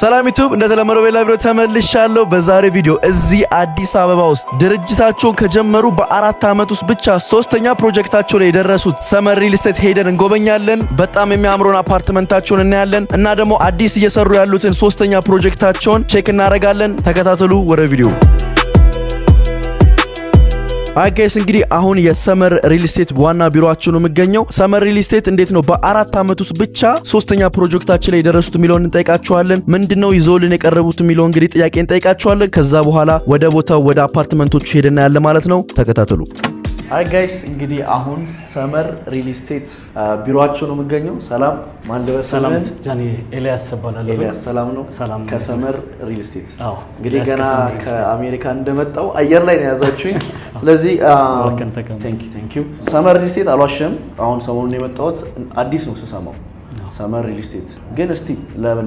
ሰላም ዩቱብ፣ እንደተለመደው በሌላ ቪዲዮ ተመልሻለሁ። በዛሬ ቪዲዮ እዚህ አዲስ አበባ ውስጥ ድርጅታቸውን ከጀመሩ በ4 ዓመት ውስጥ ብቻ ሶስተኛ ፕሮጀክታቸው ላይ የደረሱት ሰመር ሪል ስቴት ሄደን እንጎበኛለን። በጣም የሚያምረውን አፓርትመንታቸውን እናያለን እና ደግሞ አዲስ እየሰሩ ያሉትን ሶስተኛ ፕሮጀክታቸውን check እናደርጋለን። ተከታተሉ። ወደ ቪዲዮ። Hi guys፣ እንግዲህ አሁን የሰመር ሪል ስቴት ዋና ቢሮአቸው ነው የሚገኘው። ሰመር ሪል ስቴት እንዴት ነው በ4 ዓመት ውስጥ ብቻ ሶስተኛ ፕሮጀክታችን ላይ የደረሱት የሚለውን እንጠይቃቸዋለን። ምንድነው ይዘውልን የቀረቡት የሚለውን እንግዲህ ጥያቄ እንጠይቃቸዋለን። ከዛ በኋላ ወደ ቦታው ወደ አፓርትመንቶቹ ሄደን እናያለን ማለት ነው። ተከታተሉ። Hi guys፣ እንግዲህ አሁን ሰመር ሪል ስቴት ቢሮአቸው ነው የሚገኘው። ሰላም፣ ማን ልበል? ሰላም። ስምህን? ጃኒ፣ ኤልያስ እባላለሁ። ኤልያስ፣ ሰላም ነው? ሰላም። ከሰመር ሪል ስቴት። አዎ። እንግዲህ ኤልያስ ገና ከሰመር ሪል ስቴት። ከአሜሪካ እንደመጣው አየር ላይ ነው የያዛችሁኝ። ስለዚህ እባክህን ተቀመጥ። Thank you, thank you። ሰመር ሪል ስቴት አልዋሽም። አሁን ሰሞኑን የመጣሁት አዲስ ነው ስሰማው ሰመር ሪል ስቴት። ግን እስቲ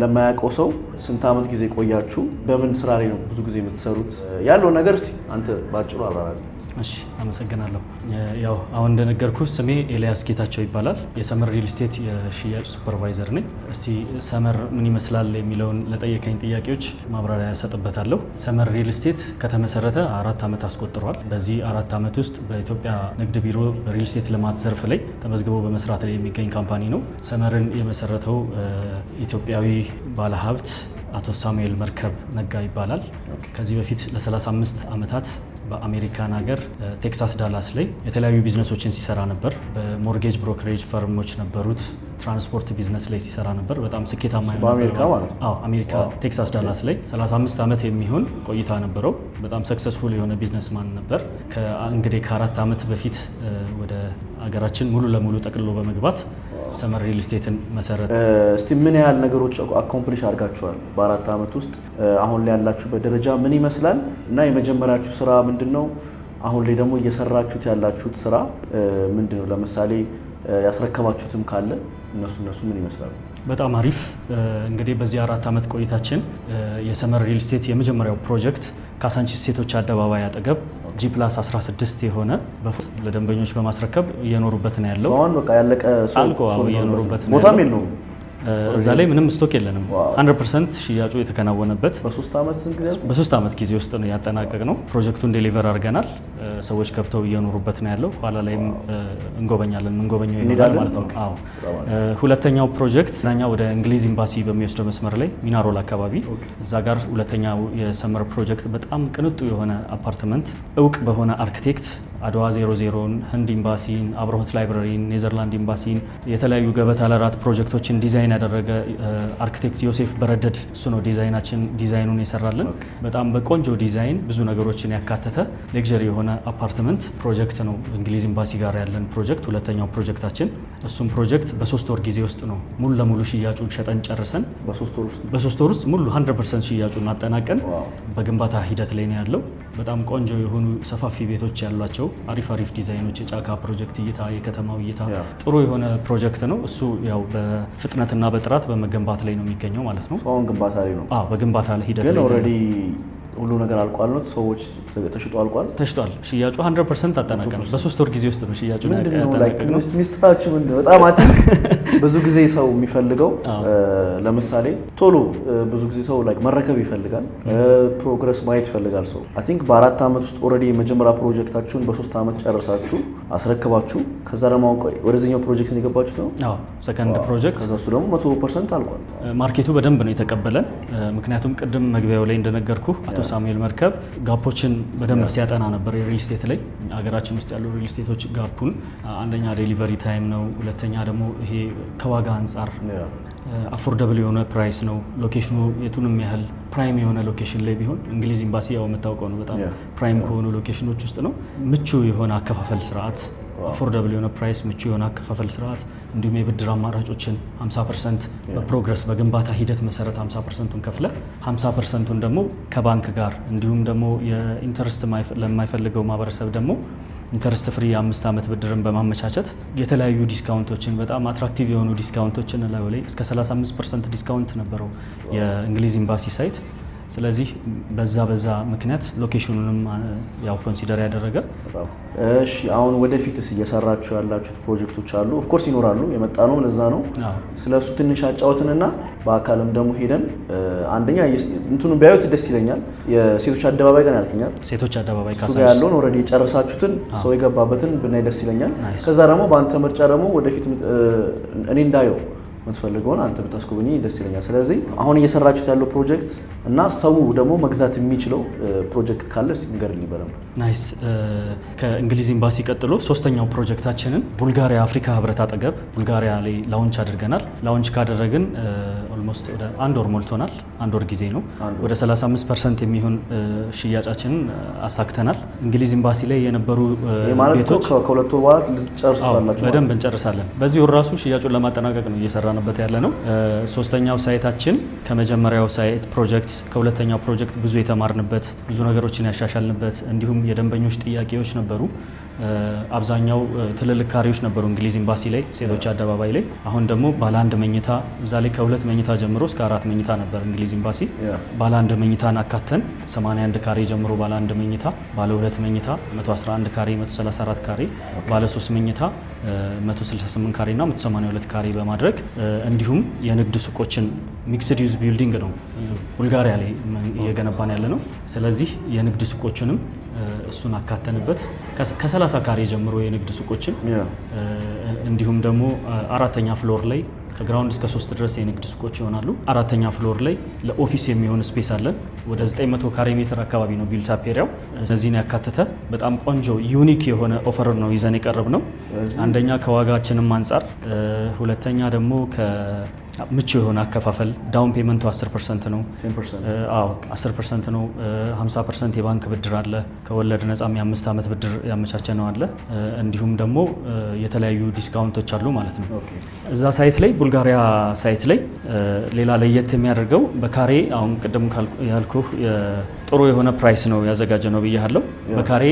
ለማያውቀው ሰው ስንት ዓመት ጊዜ ቆያችሁ? በምን ስራ ላይ ነው ብዙ ጊዜ የምትሰሩት? ያለውን ነገር እስቲ አንተ ባጭሩ አብራራልኝ። እሺ፣ አመሰግናለሁ። ያው አሁን እንደነገርኩ ስሜ ኤልያስ ጌታቸው ይባላል። የሰመር ሪል ስቴት የሽያጭ supervisor ነኝ። እስቲ ሰመር ምን ይመስላል የሚለውን ለጠየከኝ ጥያቄዎች ማብራሪያ እሰጥበታለሁ። ሰመር ሪል ስቴት ከተመሰረተ 4 ዓመት አስቆጥሯል። በዚህ 4 ዓመት ውስጥ በኢትዮጵያ ንግድ ቢሮ በሪል ስቴት ልማት ዘርፍ ላይ ተመዝግቦ በመስራት ላይ የሚገኝ company ነው። ሰመርን የመሰረተው ኢትዮጵያዊ ባለሀብት አቶ ሳሙኤል መርከብ ነጋ ይባላል። ከዚህ በፊት ለ35 ዓመታት በአሜሪካን ሀገር ቴክሳስ ዳላስ ላይ የተለያዩ ቢዝነሶችን ሲሰራ ነበር። በ mortgage brokerage firm ኦች ነበሩት። ትራንስፖርት ቢዝነስ ላይ ሲሰራ ነበር። በጣም ስኬታማ የሆነ በአሜሪካ ነበር። ማለት ነው? አዎ፣ አሜሪካ ቴክሳስ ዳላስ ላይ 35 ዓመት የሚሆን ቆይታ ነበረው። በጣም successful የሆነ businessman ነበር። እንግዲህ ከ4 ዓመት በፊት ወደ ሀገራችን ሙሉ ለሙሉ ጠቅልሎ በመግባት ሰመር ሪል ስቴትን መሰረተ። እስቲ ምን ያህል ነገሮች accomplish አድርጋችኋል በ4 ዓመት ውስጥ? አሁን ላይ ያላችሁበት ደረጃ ምን ይመስላል? እና የመጀመሪያችሁ ስራ ምንድን ነው? አሁን ላይ ደግሞ እየሰራችሁት ያላችሁት ስራ ምንድን ነው? ለምሳሌ ያስረከባችሁትም ካለ እነሱ ምን ይመስላሉ? በጣም አሪፍ። እንግዲህ በዚህ 4 ዓመት ቆይታችን የሰመር ሪል ስቴት የመጀመሪያው ፕሮጀክት ካሳንቺስ ሴቶች አደባባይ አጠገብ G+16 የሆነ ለደንበኞች በማስረከብ እየኖሩበት ነው ያለው። አሁን በቃ ያለቀ ሰው አልቆ ሰው እየኖሩበት ነው ቦታም ያለው። የለውም። እዛ ላይ ምንም stock የለንም። Wow። 100% ሽያጩ የተከናወነበት በ3 ዓመት ስንት ጊዜ አልኩ? በ3 ዓመት ጊዜ ውስጥ ነው ያጠናቀቅነው። ፕሮጀክቱን deliver አድርገናል። ሰዎች ገብተው እየኖሩበት ነው ያለው። ኋላ ላይም እንጎበኛለን፣ እንጎበኘው ይሆናል እንሄዳለን? ማለት ነው። Okay። አዎ። በጣም አሪፍ። ሁለተኛው ፕሮጀክት ኛ ወደ እንግሊዝ ኤምባሲ በሚወስደው መስመር ላይ ሚናሮል አካባቢ እዛ ጋር ሁለተኛው የሰመር ፕሮጀክት በጣም ቅንጡ የሆነ አፓርትመንት እውቅ በሆነ አርክቴክት አድዋ 00ን፣ ህንድ ኤምባሲን፣ አብርሆት library ን፣ ኔዘርላንድ ኤምባሲን፣ የተለያዩ ገበታ ለራት ፕሮጀክቶችን ዲዛይን ያደረገ አርክቴክት ዮሴፍ በረደድ እሱ ነው ዲዛይኑን የሰራልን። በጣም በቆንጆ ዲዛይን ብዙ ነገሮችን ያካተተ luxury የሆነ አፓርትመንት ፕሮጀክት ነው። እንግሊዝ ኤምባሲ ጋር ያለን ፕሮጀክት ሁለተኛው ፕሮጀክታችን። እሱም ፕሮጀክት በ3 ወር ጊዜ ውስጥ ነው ሙሉ ለሙሉ ሽያጩን ሸጠን ጨርሰን በ3 ወር ውስጥ? በ3 ወር ውስጥ ሙሉ 100% ሽያጩን አጠናቀን በግንባታ ሂደት ላይ ነው ያለው። በጣም ቆንጆ የሆኑ ሰፋፊ ቤቶች ያሏቸው አሪፍ አሪፍ ዲዛይኖች፣ የጫካ ፕሮጀክት እይታ፣ የከተማው እይታ ጥሩ የሆነ ፕሮጀክት ነው። እሱ ያው በፍጥነትና በጥራት በመገንባት ላይ ነው የሚገኘው ማለት ነው። አሁን ግንባታ ላይ ነው። አዎ፣ በግንባታ ላይ ሂደት ግን ላይ ነው። Already ሁሉ ነገር አልቋል ነው? ሰዎች ተሽጦ አልቋል? ተሽጧል። ሽያጩ 100% አጠናቀናል። በ3 ወር ጊዜ ውስጥ ነው ሽያጩን ምንድን ነው like ያጠናቀቅነው። ሚስጥራችሁ ምንድን ነው? በጣም አቲ ብዙ ጊዜ ሰው የሚፈልገው ለምሳሌ ቶሎ ብዙ ጊዜ ሰው like መረከብ ይፈልጋል፣ progress ማየት ይፈልጋል ሰው። I think በ4 ዓመት ውስጥ already የመጀመሪያ ፕሮጀክታችሁን በ3 ዓመት ጨርሳችሁ አስረክባችሁ ከዛ ደግሞ አሁን ቆይ ወደዚህኛው ፕሮጀክት ነው የገባችሁት ነው? አዎ፣ second project። ከዛ እሱ ደግሞ 100% አልቋል። Market ኡ በደንብ ነው የተቀበለን። ምክንያቱም ቅድም መግቢያው ላይ እንደነገርኩ አቶ ሳሙኤል መርከብ gap ኦችን በደንብ ሲያጠና ነበር የሪል ስቴት ላይ። ሀገራችን ውስጥ ያሉ ሪል ስቴቶች gap ኡን አንደኛ delivery time ነው፣ ሁለተኛ ደግሞ ይሄ ከዋጋ አንጻር affordable የሆነ price ነው። Location ኑ የቱንም ያህል prime የሆነ location ላይ ቢሆን እንግሊዝ ኤምባሲ ያው የምታውቀው ነው፣ በጣም prime ከሆኑ location ኖች ውስጥ ነው። ምቹ የሆነ አከፋፈል ስርዓት፣ affordable የሆነ price፣ ምቹ የሆነ አከፋፈል ስርዓት እንዲሁም የብድር አማራጮችን 50% በ progress በግንባታ ሂደት መሰረት 50%ቱን ከፍለ 50%ቱን ደግሞ ከባንክ ጋር እንዲሁም ደግሞ የ interest ለማይፈልገው ማህበረሰብ ደግሞ interest free የ5 ዓመት ብድርን በማመቻቸት የተለያዩ discount ኦችን፣ በጣም attractive የሆኑ discount ኦችን ላዩ ላይ እስከ 35% discount ነበረው የእንግሊዝ ኤምባሲ site። ስለዚህ በዛ ምክንያት location ኑንም ያው consider ያደረገ። በጣም እሺ። አሁን ወደፊትስ እየሰራችሁ ያላችሁት ፕሮጀክቶች አሉ? Of course ይኖራሉ። የመጣ ነው ለዛ ነው። ስለ እሱ ትንሽ አጫውትንና በአካልም ደግሞ ሄደን አንደኛ እንትኑ ቢያዩት ደስ ይለኛል። የሴቶች አደባባይ ጋር ያልከኛል። ሴቶች አደባባይ እሱ ጋር ያለውን already የጨረሳችሁትን ሰው የገባበትን ብናይ ደስ ይለኛል። ከዛ ደግሞ በአንተ ምርጫ ደግሞ ወደፊት እኔ እንዳየው የምትፈልገውን አንተ ብታስጎበኝ ደስ ይለኛል። ስለዚህ አሁን እየሰራችሁት ያለው ፕሮጀክት እና ሰው ደግሞ መግዛት የሚችለው ፕሮጀክት ካለ እስኪ ንገርልኝ በደንብ። Nice። ከእንግሊዝ ኤምባሲ ቀጥሎ ሶስተኛው ፕሮጀክታችንን ቡልጋሪያ አፍሪካ ህብረት አጠገብ ቡልጋሪያ ላይ launch አድርገናል። Launch ካደረግን almost ወደ አንድ ወር ሞልቶናል። አንድ ወር ጊዜ ነው። ወደ 35% የሚሆን ሽያጫችንን አሳክተናል። እንግሊዝ ኤምባሲ ላይ የነበሩ ቤቶች ከሁለት ወር በኋላ ልትጨርሱታላችሁ? በደንብ እንጨርሳለን። በዚህ ወር ራሱ ሽያጩን ለማጠናቀቅ ነው እየሰራንበት ያለ ነው። ሶስተኛው site ኣችን ከመጀመሪያው site ፕሮጀክት ከሁለተኛው ፕሮጀክት ብዙ የተማርንበት፣ ብዙ ነገሮችን ያሻሻልንበት እንዲሁም የደንበኞች ጥያቄዎች ነበሩ። አብዛኛው ትልልቅ ካሬዎች ነበሩ እንግሊዝ ኤምባሲ ላይ፣ ሴቶች አደባባይ ላይ። አሁን ደግሞ ባለ አንድ መኝታ እዛ ላይ ከሁለት መኝታ ጀምሮ እስከ አራት መኝታ ነበር እንግሊዝ ኤምባሲ። ባለ አንድ መኝታን አካተን 81 ካሬ ጀምሮ ባለ አንድ መኝታ፣ ባለ ሁለት መኝታ 111 ካሬ፣ 134 ካሬ፣ ባለ ሶስት መኝታ 168 ካሬ እና 182 ካሬ በማድረግ እንዲሁም የንግድ ሱቆችን mixed use building ነው ቡልጋሪያ ላይ እየገነባን ያለ ነው። ስለዚህ የንግድ ሱቆችንም እሱን አካተንበት ከ30 ካሬ ጀምሮ የንግድ ሱቆችን እንዲሁም ደግሞ አራተኛ floor ላይ ከ ground እስከ 3 ድረስ የንግድ ሱቆች ይሆናሉ። አራተኛ floor ላይ ለ office የሚሆን space አለን። ወደ 900 ካሬ ሜትር አካባቢ ነው built up area ው። እነዚህን ያካተተ በጣም ቆንጆ unique የሆነ offer ነው ይዘን የቀረብነው። አንደኛ ከዋጋችንም አንጻር፣ ሁለተኛ ደግሞ ምቹ የሆነ አከፋፈል down payment ኡ 10% ነው። አዎ 10% ነው። 50% የባንክ ብድር አለ። ከወለድ ነጻም የ5 ዓመት ብድር ያመቻቸ ነው አለ። እንዲሁም ደግሞ የተለያዩ discount ኦች አሉ ማለት ነው። እዛ site ላይ፣ ቡልጋሪያ site ላይ ሌላ ለየት የሚያደርገው በካሬ አሁን ቅድም ያልኩህ ጥሩ የሆነ price ነው ያዘጋጀነው ብያለሁ። በካሬ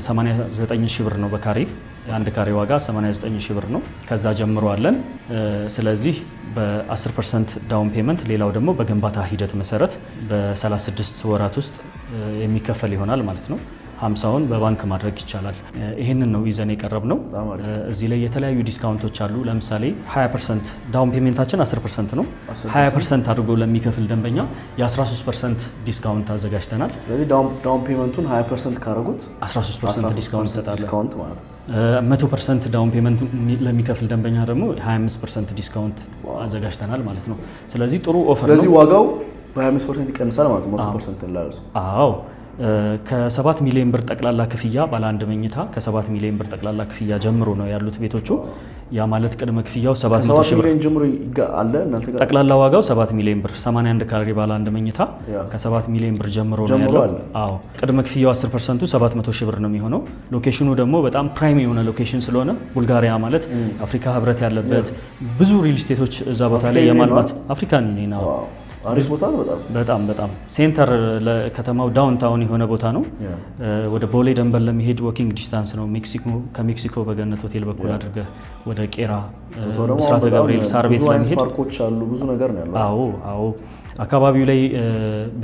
89 ሺህ ብር ነው። በካሬ የአንድ ካሬ ዋጋ 89 ሺህ ብር ነው። ከዛ ጀምሮ አለን። ስለዚህ በ10% down payment ሌላው ደግሞ በግንባታ ሂደት መሰረት በ36 ወራት ውስጥ የሚከፈል ይሆናል ማለት ነው። 50ውን በባንክ ማድረግ ይቻላል። ይህንን ነው ይዘን የቀረብነው። እዚህ ላይ የተለያዩ discount ኦች አሉ። ለምሳሌ 20% down payment ኣችን 10% ነው። 20% አድርጎ ለሚከፍል ደንበኛ የ13% discount አዘጋጅተናል። ስለዚህ down payment ኡን 20% ካደረጉት 13% discount እንሰጣለን። Discount ማለት ነው። 100% down payment ለሚከፍል ደንበኛ ደግሞ 25% discount አዘጋጅተናል ማለት ነው። ስለዚህ ጥሩ offer ነው። ስለዚህ ዋጋው በ25% ይቀንሳል ማለት ነው። 100% ላለ ሰው። አዎ፣ ከ7 ሚሊዮን ብር ጠቅላላ ክፍያ ባለ አንድ መኝታ ከ7 ሚሊዮን ብር ጠቅላላ ክፍያ ጀምሮ ነው ያሉት ቤቶቹ። ያ ማለት ቅድመ ክፍያው 700 ሺህ ብር ሚሊዮን ጀምሮ አለ እናንተ ጋር? ጠቅላላ ዋጋው 7 ሚሊዮን ብር፣ 81 ካሬ ባለ አንድ መኝታ ከ7 ሚሊዮን ብር ጀምሮ ነው ያለው። አዎ፣ ቅድመ ክፍያው 10%ቱ 700 ሺህ ብር ነው የሚሆነው። Location ኑ ደግሞ በጣም prime የሆነ location ስለሆነ ቡልጋሪያ ማለት አፍሪካ ህብረት ያለበት ብዙ real estate ኦች እዛ ቦታ ላይ የማልማት አፍሪካን ነው። አሪፍ ቦታ ነው በጣም። በጣም በጣም center ለከተማው downtown የሆነ ቦታ ነው። ወደ ቦሌ ደንበል ለመሄድ walking distance ነው። ሜክሲኮ ከሜክሲኮ በገነት ሆቴል በኩል አድርገህ ወደ ቄራ ብስራተ ገብርኤል ሳር ቤት ለመሄድ ፓርኮች አሉ፣ ብዙ ነገር ነው ያለው። አዎ፣ አካባቢው ላይ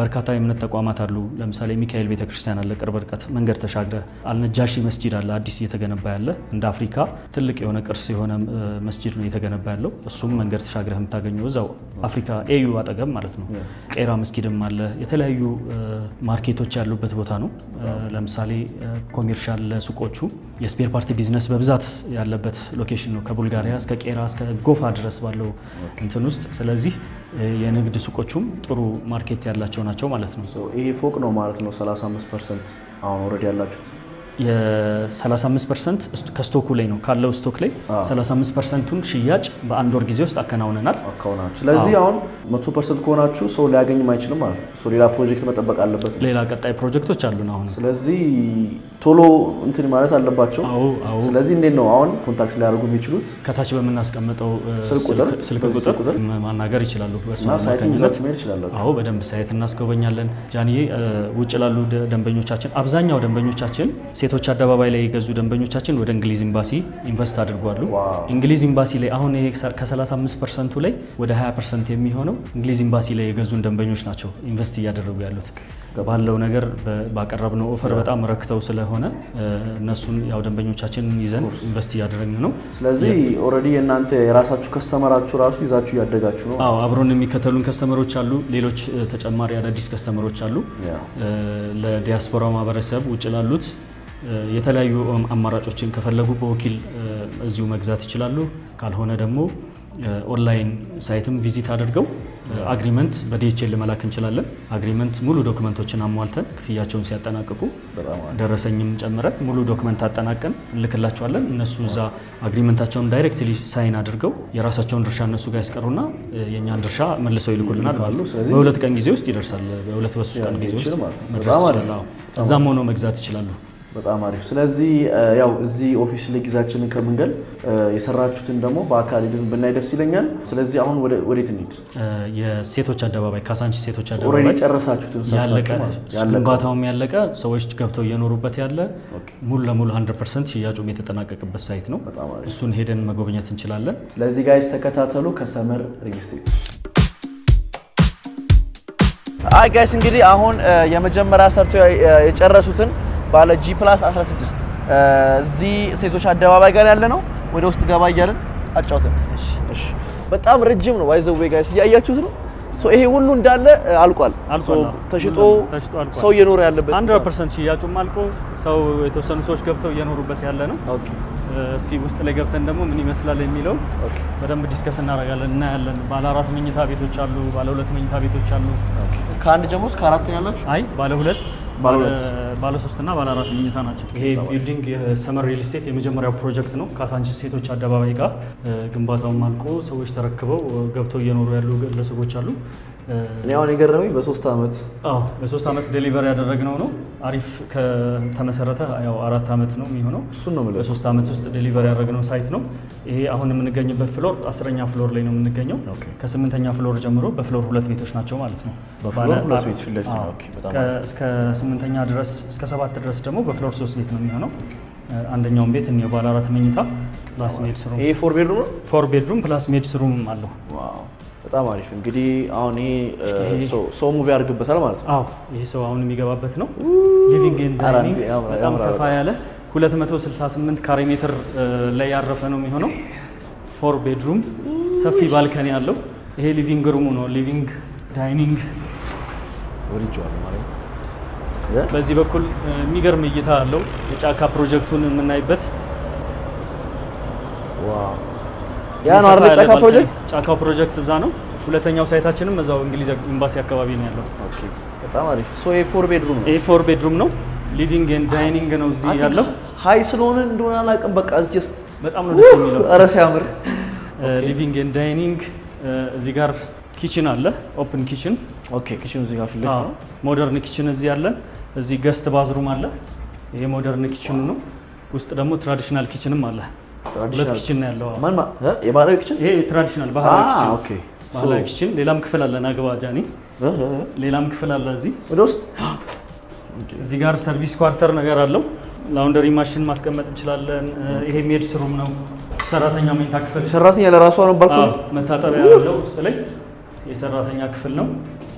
በርካታ የእምነት ተቋማት አሉ። ለምሳሌ ሚካኤል ቤተክርስቲያን አለ፣ ቅርብ ርቀት መንገድ ተሻግረህ አልነጃሺ መስጂድ አለ፣ አዲስ እየተገነባ ያለ እንደ አፍሪካ ትልቅ የሆነ ቅርስ የሆነ መስጂድ ነው እየተገነባ ያለው። እሱም መንገድ ተሻግረህ የምታገኘው እዛው አፍሪካ AU አጠገብ ማለት ነው። ቄራ መስጊድም አለ። የተለያዩ market ኦች ያሉበት ቦታ ነው። ለምሳሌ commercial ሱቆቹ፣ የ spare part business በብዛት ያለበት location ነው፣ ከቡልጋሪያ እስከ ቄራ እስከ ጎፋ ድረስ ባለው እንትን ውስጥ። ስለዚህ የንግድ ሱቆቹም ጥሩ market ያላቸው ናቸው ማለት ነው። ይሄ ፎቅ ነው ማለት ነው 35% አሁን already ያላችሁት? የ35% ከ stock ኡ ላይ ነው፣ ካለው stock ላይ 35%ቱን ሽያጭ በአንድ ወር ጊዜ ውስጥ አከናውነናል። አከናውናችሁ። ስለዚህ አሁን 100% ከሆናችሁ ሰው ሊያገኝም አይችልም ማለት ነው። ሰው ሌላ ፕሮጀክት መጠበቅ አለበት። ሌላ ቀጣይ ፕሮጀክቶች አሉን አሁን። ስለዚህ ቶሎ እንትን ማለት አለባቸው። አዎ። ስለዚህ እንዴት ነው አሁን contact ሊያደርጉ የሚችሉት? ከታች በምናስቀምጠው ስልክ ቁጥር ማናገር ይችላሉ። በእሱ እና site ኡን ይዛችሁ መሄድ ይችላላችሁ። አዎ፣ በደንብ site እናስጎበኛለን። ጃንዬ፣ ውጭ ላሉ ደንበኞቻችን፣ አብዛኛው ደንበኞቻችን ሴቶች ሴቶች አደባባይ ላይ የገዙ ደንበኞቻችን ወደ እንግሊዝ ኤምባሲ invest አድርጓሉ። እንግሊዝ ኤምባሲ ላይ አሁን ይሄ ከ35% ኡ ላይ ወደ 20% የሚሆነው እንግሊዝ ኤምባሲ ላይ የገዙን ደንበኞች ናቸው invest እያደረጉ ያሉት። ባለው ነገር ባቀረብነው offer በጣም ረክተው ስለሆነ እነሱን ያው ደንበኞቻችንን ይዘን invest እያደረግን ነው። ስለዚህ already የእናንተ የራሳችሁ customer ኣችሁ ራሱ ይዛችሁ እያደጋችሁ ነው። አዎ፣ አብሮን የሚከተሉን customer ኦች አሉ። ሌሎች ተጨማሪ አዳዲስ customer ኦች አሉ። ለዲያስፖራ ማህበረሰብ ውጭ ላሉት የተለያዩ አማራጮችን ከፈለጉ በወኪል እዚሁ መግዛት ይችላሉ። ካልሆነ ደግሞ online site ም visit አድርገው agreement በ DHL መላክ እንችላለን። Agreement ሙሉ document ኦችን አሟልተን ክፍያቸውን ሲያጠናቅቁ ደረሰኝም ጨምረን ሙሉ document አጠናቀን እንልክላቸዋለን። እነሱ እዛ agreement ኣቸውን directly sign አድርገው የራሳቸውን ድርሻ እነሱ ጋር ያስቀሩና የእኛን ድርሻ መልሰው ይልኩልናል ማለት ነው። በ2 ቀን ጊዜ ውስጥ ይደርሳል። በ2 በ3 ቀን ጊዜ ውስጥ መድረስ ይችላል። እዛም ሆኖ መግዛት ይችላሉ። በጣም አሪፍ። ስለዚህ ያው እዚህ office ላይ ጊዜያችንን ከምንገል የሰራችሁትን ደግሞ በአካል ሄደን ብናይ ደስ ይለኛል። ስለዚህ አሁን ወዴት እንሂድ? የሴቶች አደባባይ፣ ካሳንቺስ ሴቶች already አደባባይ ጨረሳችሁትን ያለቀ ሰርታችሁ ማለት ነው። ግንባታውም ያለቀ፣ ሰዎች ገብተው እየኖሩበት ያለ፣ ሙሉ ለሙሉ 100% ሽያጩም የተጠናቀቀበት site ነው። በጣም አሪፍ። እሱን ሄደን መጎብኘት እንችላለን። ስለዚህ guys ተከታተሉ ከሰመር ሪል ስቴት። አይ guys፣ እንግዲህ አሁን የመጀመሪያ ሰርቶ የጨረሱትን ባለ G+16 እዚህ ሴቶች አደባባይ ጋር ያለ ነው። ወደ ውስጥ ገባ እያለን አጫውተን። እሺ፣ በጣም ረጅም ነው። By the way guys፣ እያያችሁት ነው። So ይሄ ሁሉ እንዳለ አልቋል። አልቋል። So ተሽጦ ተሽጦ አልቋል። ሰው እየኖረ ያለበት 100% ሽያጩም አልቆ ሰው የተወሰኑ ሰዎች ገብተው እየኖሩበት ያለ ነው። እስኪ ውስጥ ላይ ገብተን ደግሞ ምን ይመስላል የሚለው በደንብ discuss እናደርጋለን፣ እናያለን። ባለ አራት መኝታ ቤቶች አሉ፣ ባለ ሁለት መኝታ ቤቶች አሉ። Okay። ከአንድ ጀምሮ እስከ አራት ነው ያላችሁ? አይ፣ ባለ ሁለት፣ ባለ ሁለት። ባለ ሶስት እና ባለ አራት መኝታ ናቸው። ይሄ building የሰመር ሪል ስቴት የመጀመሪያው ፕሮጀክት ነው። ካሳንቺስ ሴቶች አደባባይ ጋር ግንባታውም አልቆ ሰዎች ተረክበው ገብተው እየኖሩ ያሉ ግለሰቦች አሉ። እኔ አሁን የገረመኝ በ3 ዓመት አዎ፣ በ3 ዓመት deliver ያደረግነው ነው። አሪፍ ከተመሰረተ ያው 4 ዓመት ነው የሚሆነው። እሱን ነው የምልህ። በ3 ዓመት ውስጥ deliver ያደረግነው site ነው። ይሄ አሁን የምንገኝበት floor 10ኛ floor ላይ ነው የምንገኘው። ከስምንተኛ floor ጀምሮ በ floor ሁለት ቤቶች ናቸው ማለት ነው። በ floor ሁለት ቤት ፊት ለፊት ነው። አዎ። Okay፣ በጣም እስከ ስምንተኛ ድረስ፣ እስከ ሰባት ድረስ ደግሞ በ floor ሶስት ቤት ነው የሚሆነው። አንደኛውን ቤት እንየው። ባለ አራት መኝታ plus maid's room። ይሄ four bedroom ነው። Four bedroom plus maid's room አለው። Wow፣ በጣም አሪፍ። እንግዲህ አሁን ይሄ ሰው move ያደርግበታል ማለት ነው። አዎ፣ ይሄ ሰው አሁን የሚገባበት ነው። Living and ኧረ dining ያምራል፣ በጣም ያምራል። ሰፋ ያለ 268 ካሬ ሜትር ላይ ያረፈ ነው የሚሆነው። Four bedroom፣ ሰፊ balcony አለው። ይሄ living room ኡ ነው። Living dining ወድጄዋለሁ ማለት ነው። በዚህ በኩል የሚገርም እይታ አለው። የጫካ ፕሮጀክቱን የምናይበት Wow፣ ያ ነው አይደል ሰፋ ያለ ጫካ balcony። ፕሮጀክት? ጫካው ፕሮጀክት እዛ ነው። ሁለተኛው site ኣችንም እዛው እንግሊዝ ኤምባሲ አካባቢ ነው ያለው። Okay፣ በጣም አሪፍ። So ይሄ four bedroom ነው። ይሄ four bedroom ነው። Living and dining ነው እዚህ ያለው። High ስለሆነ እንደሆነ አላውቅም። በቃ just በጣም ነው ደስ የሚለው። ኧረ ሲያምር። Living and dining፣ እዚህ ጋር kitchen አለ፣ open kitchen። Okay፣ kitchen ኡ እዚህ ጋር ፊት ለፊት ነው። Modern kitchen እዚህ አለ። እዚህ guest bathroom አለ። ይሄ modern kitchen ኡ ነው። ውስጥ ደግሞ traditional kitchen ም አለ። ሁለት kitchen ነው ያለው። አዎ። ማን የባህላዊ kitchen? ይሄ traditional ባህላዊ kitchen። Okay። ባህላዊ kitchen። ሌላም ክፍል አለ። ናግባ ጃኒ፣ ሌላም ክፍል አለ እዚህ። ወደ ውስጥ። እዚህ ጋር service quarter ነገር አለው። Laundry machine ማስቀመጥ እንችላለን። ይሄ maid's room ነው። ሰራተኛ መኝታ ክፍል። ሰራተኛ ለራሷ ነው balcony። አዎ፣ መታጠቢያ ያለው ውስጥ ላይ የሰራተኛ ክፍል ነው።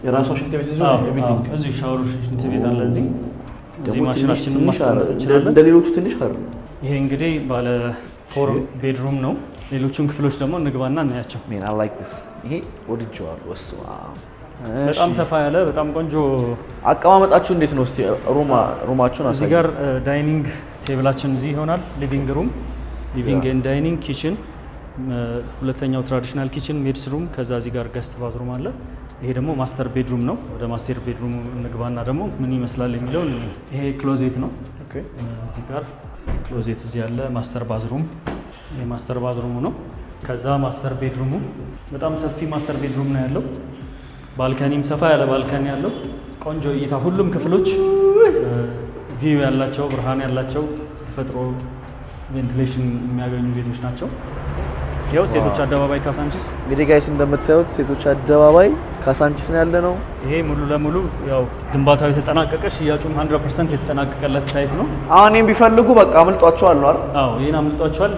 የራሷ ሽንት ቤት እዚሁ አዎ፣ everything። አዎ፣ እዚሁ ሻወር፣ ሽንት ቤት አለ እዚህ። እዚህ ደግሞ ትንሽ ማሽናችንን ትንሽ ማስቀመጥ አይደለም፣ እንችላለን። እንደ ሌሎቹ ትንሽ አይደለም። ይሄ እንግዲህ ባለ four bedroom ነው። ሌሎቹን ክፍሎች ደግሞ እንግባና እናያቸው። Man, I like this። ይሄ ወድጄዋለሁ። በስመ አብ። በጣም ሰፋ ያለ በጣም ቆንጆ። አቀማመጣችሁ እንዴት ነው? እስቲ room ኣችሁን እዚህ አሳይ። ጋር dining table ኣችን እዚህ ይሆናል። Living room፣ living and dining፣ kitchen፣ ሁለተኛው traditional kitchen፣ maid's room፣ ከዛ እዚህ ጋር guest bathroom አለ። ይሄ ደግሞ master bedroom ነው። ወደ master bedroom እንግባና ደግሞ ምን ይመስላል የሚለው። ይሄ closet ነው። እዚህ ጋር closet እዚህ ያለ master bathroom፣ ይሄ master bathroom ኡ ነው። ከዛ master bedroom ኡ በጣም ሰፊ master bedroom ነው ያለው። Balcony ም ሰፋ ያለ balcony ያለው፣ ቆንጆ እይታ፣ ሁሉም ክፍሎች view ያላቸው፣ ብርሃን ያላቸው፣ ተፈጥሮ ventilation የሚያገኙ ቤቶች ናቸው። ያው ሴቶች አደባባይ ካሳንቺስ። እንግዲህ guys፣ እንደምታዩት ሴቶች አደባባይ ካሳንቺስ። ካሳንቺስ ነው ያለነው። ይሄ ሙሉ ለሙሉ ያው ግንባታው የተጠናቀቀ፣ ሽያጩም 100% የተጠናቀቀለት site ነው። አሁን ይሄን ቢፈልጉ በቃ አምልጧቸዋል ነው አይደል? አዎ፣ ይሄን አምልጧቸዋል።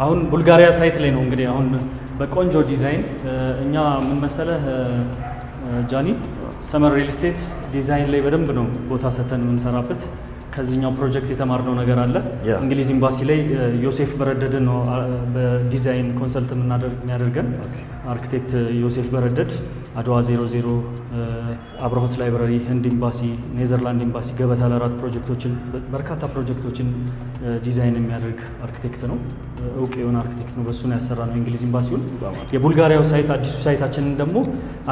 አሁን ቡልጋሪያ site ላይ ነው እንግዲህ አሁን በቆንጆ ዲዛይን። እኛ ምን መሰለህ ጃኒ፣ ሰመር ሪል ስቴት ዲዛይን ላይ በደንብ ነው ቦታ ሰተን የምንሰራበት። ከዚህኛው ፕሮጀክት የተማርነው ነገር አለ። እንግሊዝ ኤምባሲ ላይ ዮሴፍ በረደድን ነው በ design consult የሚያደርገን። አርክቴክት ዮሴፍ በረደድ አድዋ 00፣ አብርሆት ላይብረሪ፣ ህንድ ኤምባሲ፣ ኔዘርላንድ ኤምባሲ፣ ገበታ ለራት ፕሮጀክቶችን፣ በርካታ ፕሮጀክቶችን ዲዛይን የሚያደርግ አርክቴክት ነው። እውቅ የሆነ አርክቴክት ነው። በእሱ ነው ያሰራነው የእንግሊዝ ኤምባሲውን። የቡልጋሪያው site፣ አዲሱ site ኣችንን ደግሞ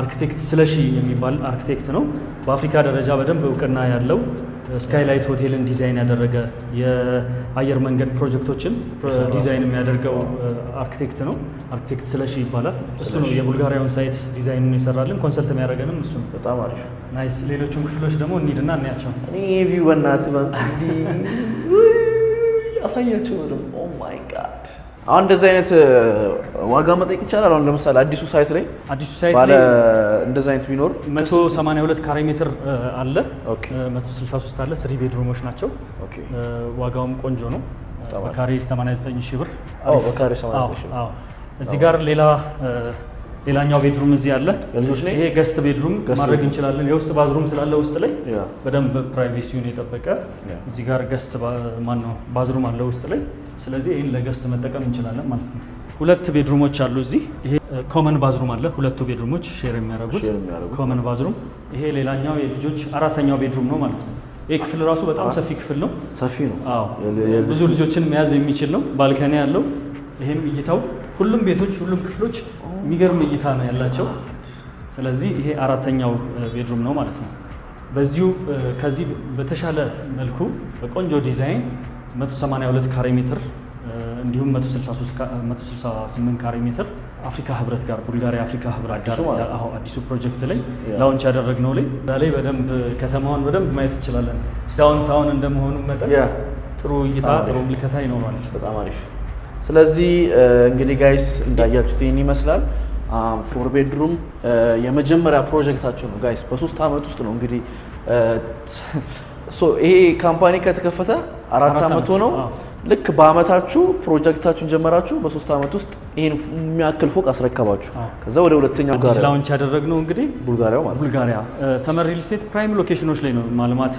አርክቴክት ስለሺ የሚባል አርክቴክት ነው። በአፍሪካ ደረጃ በደንብ እውቅና ያለው፣ ስካይላይት ሆቴልን ዲዛይን ያደረገ፣ የአየር መንገድ ፕሮጀክቶችን ዲዛይን የሚያደርገው አርክቴክት ነው። አርክቴክት ስለሺ ይባላል። እሱ ነው የቡልጋሪያውን site ዲዛይኑን የሰራልን፣ consult የሚያደርገንም እሱ ነው። በጣም አሪፍ። Nice። ሌሎቹን ክፍሎች ደግሞ እንሂድና እንያቸው። እኔ view በእናትህ እንዲህ አሳያቸው ነው። Oh my God፣ አሁን እንደዚህ አይነት ዋጋ መጠየቅ ይቻላል? አሁን ለምሳሌ አዲሱ site ላይ አዲሱ site ባለ ላይ እንደዚህ አይነት ቢኖር 182 ካሬ ሜትር አለ። 163 አለ። Three bedroom ኦች ናቸው። ዋጋውም ቆንጆ ነው። በጣም አሪፍ። በካሬ 89 ሺህ ብር። አዎ፣ በካሬ 89 ሺህ ብር። አዎ። እዚህ ጋር ሌላኛው bedroom እዚህ አለ። የልጆች ነው? ይሄ guest bedroom Guest ማድረግ bedroom። እንችላለን። የውስጥ bathroom ስላለ ውስጥ ላይ በደንብ privacy ውን የጠበቀ እዚህ ጋር guest ማን ነው bathroom አለ ውስጥ ላይ። ስለዚህ ይህን ለ guest መጠቀም እንችላለን ማለት ነው። ሁለት bedroom ኦች አሉ እዚህ። ይሄ common bathroom አለ። ሁለቱ bedroom ኦች share የሚያደርጉት Share የሚያደርጉት። Common bathroom። ይሄ ሌላኛው የልጆች አራተኛው bedroom ነው ማለት ነው። ይሄ ክፍል ራሱ በጣም ሰፊ ክፍል ነው። ሰፊ ነው። አዎ፣ ብዙ ልጆችን መያዝ የሚችል ነው። Balcony ያለው፣ ይሄም እይታው፣ ሁሉም ቤቶች፣ ሁሉም ክፍሎች የሚገርም እይታ ነው ያላቸው። ስለዚህ ይሄ አራተኛው bedroom ነው ማለት ነው። በዚሁ ከዚህ በተሻለ መልኩ በቆንጆ ዲዛይን 182 ካሬ ሜትር እንዲሁም 168 ካሬ ሜትር አፍሪካ ህብረት ጋር፣ ቡልጋሪያ አፍሪካ ህብረት ጋር አዲሱ ማለት ነው። አዎ፣ አዲሱ ፕሮጀክት ላይ launch ያደረግነው ላይ፣ እዛ ላይ በደንብ ከተማዋን በደንብ ማየት እንችላለን። Downtown እንደመሆኑ መጠን ጥሩ እይታ፣ በጣም አሪፍ። ጥሩ ምልከታ ይኖረዋል። በጣም አሪፍ። ስለዚህ እንግዲህ guys እንዳያችሁት ይህን ይመስላል። Four bedroom የመጀመሪያ ፕሮጀክታቸው ነው guys። በ3 ዓመት ውስጥ ነው እንግዲህ፣ so ይሄ company ከተከፈተ አራት 4 ዓመቱ ዓመት፣ ነው። አዎ። ልክ በአመታችሁ ፕሮጀክታችሁን ጀመራችሁ፣ በ3 ዓመት ውስጥ ይህን የሚያክል ፎቅ አስረከባችሁ። ከዛ ወደ ሁለተኛው አዲስ ጋር launch ያደረግነው እንግዲህ ቡልጋሪያው ማለት ነው። ቡልጋሪያ። ሰመር ሪል ስቴት prime location ኦች ላይ ነው ማልማት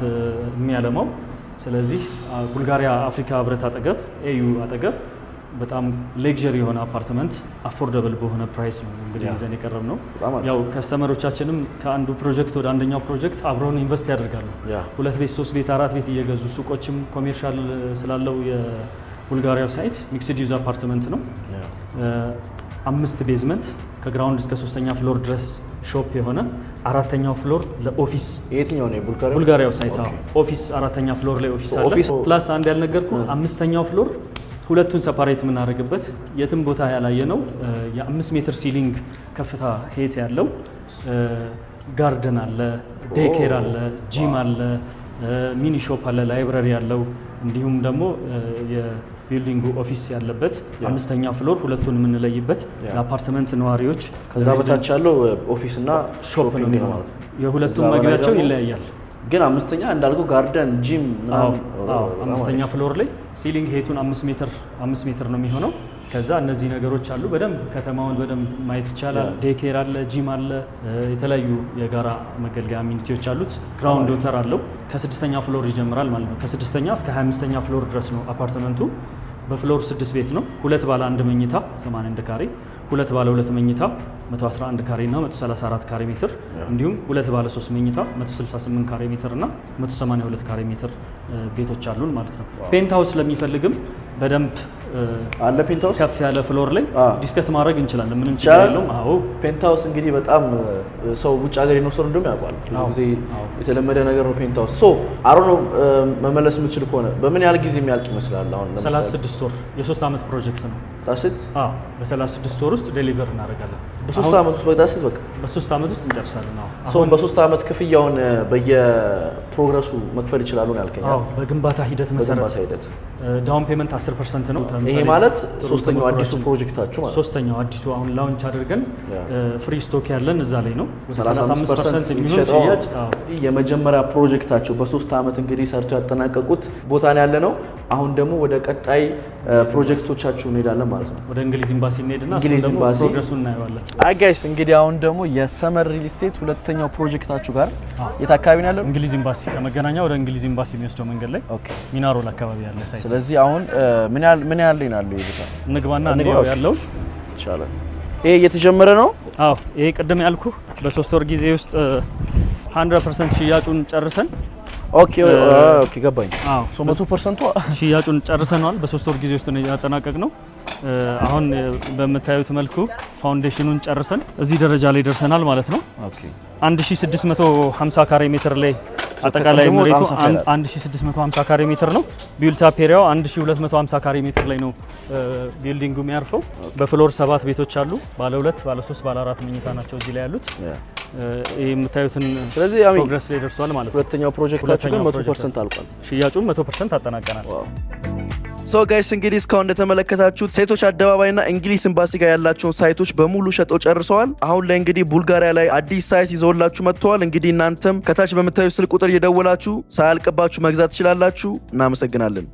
የሚያለማው። ስለዚህ ቡልጋሪያ አፍሪካ ህብረት አጠገብ፣ AU አጠገብ በጣም luxury የሆነ አፓርትመንት affordable በሆነ price ነው እንግዲህ ይዘን የቀረብነው። በጣም አሪፍ። ያው customer ኦቻችንም ከአንዱ ፕሮጀክት ወደ አንደኛው ፕሮጀክት አብረውን invest ያደርጋሉ። ሁለት ቤት፣ ሶስት ቤት፣ አራት ቤት እየገዙ፣ ሱቆችም commercial ስላለው የቡልጋሪያው site mixed use apartment ነው። አምስት basement፣ ከ ground እስከ ሶስተኛ floor ድረስ shop የሆነ፣ አራተኛው floor ለ office። የትኛው ነው፣ የቡልጋሪያው? ቡልጋሪያው site office፣ አራተኛ floor ላይ office አለ። Office። Plus አንድ ያልነገርኩ፣ አምስተኛው floor ሁለቱን separate የምናደርግበት፣ የትም ቦታ ያላየነው የ5 ሜትር ceiling ከፍታ height ያለው garden አለ፣ daycare አለ፣ ጂም አለ፣ mini shop አለ፣ library አለው። እንዲሁም ደግሞ የ building ኡ office ያለበት አምስተኛ floor ሁለቱን የምንለይበት ለአፓርትመንት ነዋሪዎች ከዛ በታች ያለው office እና shop ነው Shopping ነው የሚሆነው። ማለት ነው። የሁለቱም ከዛ በላይ መግቢያቸው ደግሞ ይለያያል። ግን አምስተኛ እንዳልከው garden፣ gym አዎ። ምናምን። አዎ፣ አምስተኛ floor ላይ ceiling height ኡን 5 ሜትር 5 ሜትር ነው የሚሆነው። ከዛ እነዚህ ነገሮች አሉ። በደንብ ከተማውን በደንብ ማየት ይቻላል። Daycare አለ፣ ጂም አለ፣ የተለያዩ የጋራ መገልገያ amenity ዎች አሉት። Ground water አለው። ከስድስተኛ floor ይጀምራል ማለት ነው። ከስድስተኛ እስከ 25ኛ floor ድረስ ነው አፓርትመንቱ። በ floor ስድስት ቤት ነው። ሁለት ባለ አንድ መኝታ 81 ካሬ፣ ሁለት ባለ ሁለት መኝታ 111 ካሬ እና 134 ካሬ ሜትር፣ እንዲሁም ሁለት ባለ ሶስት መኝታ 168 ካሬ ሜትር እና 182 ካሬ ሜትር ቤቶች አሉን ማለት ነው። Penthouse ለሚፈልግም በደንብ አለ penthouse። ከፍ ያለ floor ላይ discuss ማድረግ እንችላለን። ምንም ችግር ይቻላል? የለውም። አዎ። Penthouse እንግዲህ በጣም ሰው ውጭ ሀገር የኖረ ሰው እንደውም ያውቀዋል። ብዙ ጊዜ የተለመደ ነገር ነው penthouse። So አሮ ነው መመለስ የምችል ከሆነ በምን ያህል ጊዜ የሚያልቅ ይመስላል? አሁን ለምሳሌ 36 ወር፣ የ3 ዓመት ፕሮጀክት ነው። That's it? አዎ፣ በ36 ወር ውስጥ deliver እናደርጋለን። በ3 ዓመት ውስጥ በዳስት በቃ በ3 ዓመት ውስጥ እንጨርሳለን። አዎ። ሰው በ3 ዓመት ክፍያውን በየ progress ኡ መክፈል ይችላሉ ነው ያልከኝ? አዎ፣ በግንባታ ሂደት መሰረት። በግንባታ ሂደት። Down payment 10% ነው። ይሄ ማለት ሶስተኛው አዲሱ ፕሮጀክታችሁ ማለት ነው። ሶስተኛው አዲሱ አሁን launch አድርገን free stock ያለን እዛ ላይ ነው። ወደ 35% የሚሆን የሚሸጠው ሽያጭ፣ አዎ። የመጀመሪያ ፕሮጀክታቸው በ3 ዓመት እንግዲህ ሰርተው ያጠናቀቁት ቦታ ነው ያለ ነው። አሁን ደግሞ ወደ ቀጣይ ፕሮጀክቶቻችሁ እንሄዳለን ማለት ነው። ወደ እንግሊዝ ኤምባሲ እንሄድና እሱን እንግሊዝ ደግሞ ኤምባሲ። Progress ኡን እናየዋለን። Hi guys፣ እንግዲህ አሁን ደግሞ የሰመር ሪል ስቴት ሁለተኛው ፕሮጀክታችሁ ጋር የት አካባቢ ነው ያለው? እንግሊዝ ኤምባሲ፣ ከመገናኛ ወደ እንግሊዝ ኤምባሲ የሚወስደው መንገድ ላይ ሚናሮል አካባቢ ያለ site። ስለዚህ አሁን ምን ያህል ላይ ነው ያለው ይሄ ቦታ? እንግባና እንግባ፣ እንየው Okay። ያለውን። ይቻላል። ይሄ እየተጀመረ ነው። አዎ፣ ይሄ ቅድም ያልኩ በ3 ወር ጊዜ ውስጥ 100% ሽያጩን ጨርሰን Okay፣ ገባኝ። አዎ። So 100%ቱ ሽያጩን ጨርሰነዋል። በ3 ወር ጊዜ ውስጥ ነው ያጠናቀቅነው። አሁን በምታዩት መልኩ foundation ኑን ጨርሰን እዚህ ደረጃ ላይ ደርሰናል ማለት ነው። 1650 ካሬ ሜትር ላይ አጠቃላይ ከቅድሙ መሬቱ በጣም ሰፋ ይላል። 1650 ካሬ ሜትር ነው። Built up area ው 1250 ካሬ ሜትር ላይ ነው building ኡ የሚያርፈው። በ floor ሰባት ቤቶች አሉ። ባለ ሁለት፣ ባለ ሶስት፣ ባለ አራት መኝታ ናቸው እዚህ ላይ ያሉት። ይህ የምታዩትን ስለዚህ I mean progress ላይ ደርሷል ማለት ነው። ሁለተኛው ፕሮጀክታችሁ ግን ሁለተኛው 100% አልቋል። ሽያጩን 100% አጠናቀናል። So guys፣ እንግዲህ እስካሁን እንደተመለከታችሁት ሴቶች አደባባይና እንግሊዝ ኤምባሲ ጋር ያላቸውን site ኦች በሙሉ ሸጠው ጨርሰዋል። አሁን ላይ እንግዲህ ቡልጋሪያ ላይ አዲስ site ይዘውላችሁ መጥተዋል። እንግዲህ እናንተም ከታች በምታዩ ስልክ ቁጥር እየደወላችሁ ሳያልቅባችሁ መግዛት ትችላላችሁ። እናመሰግናለን።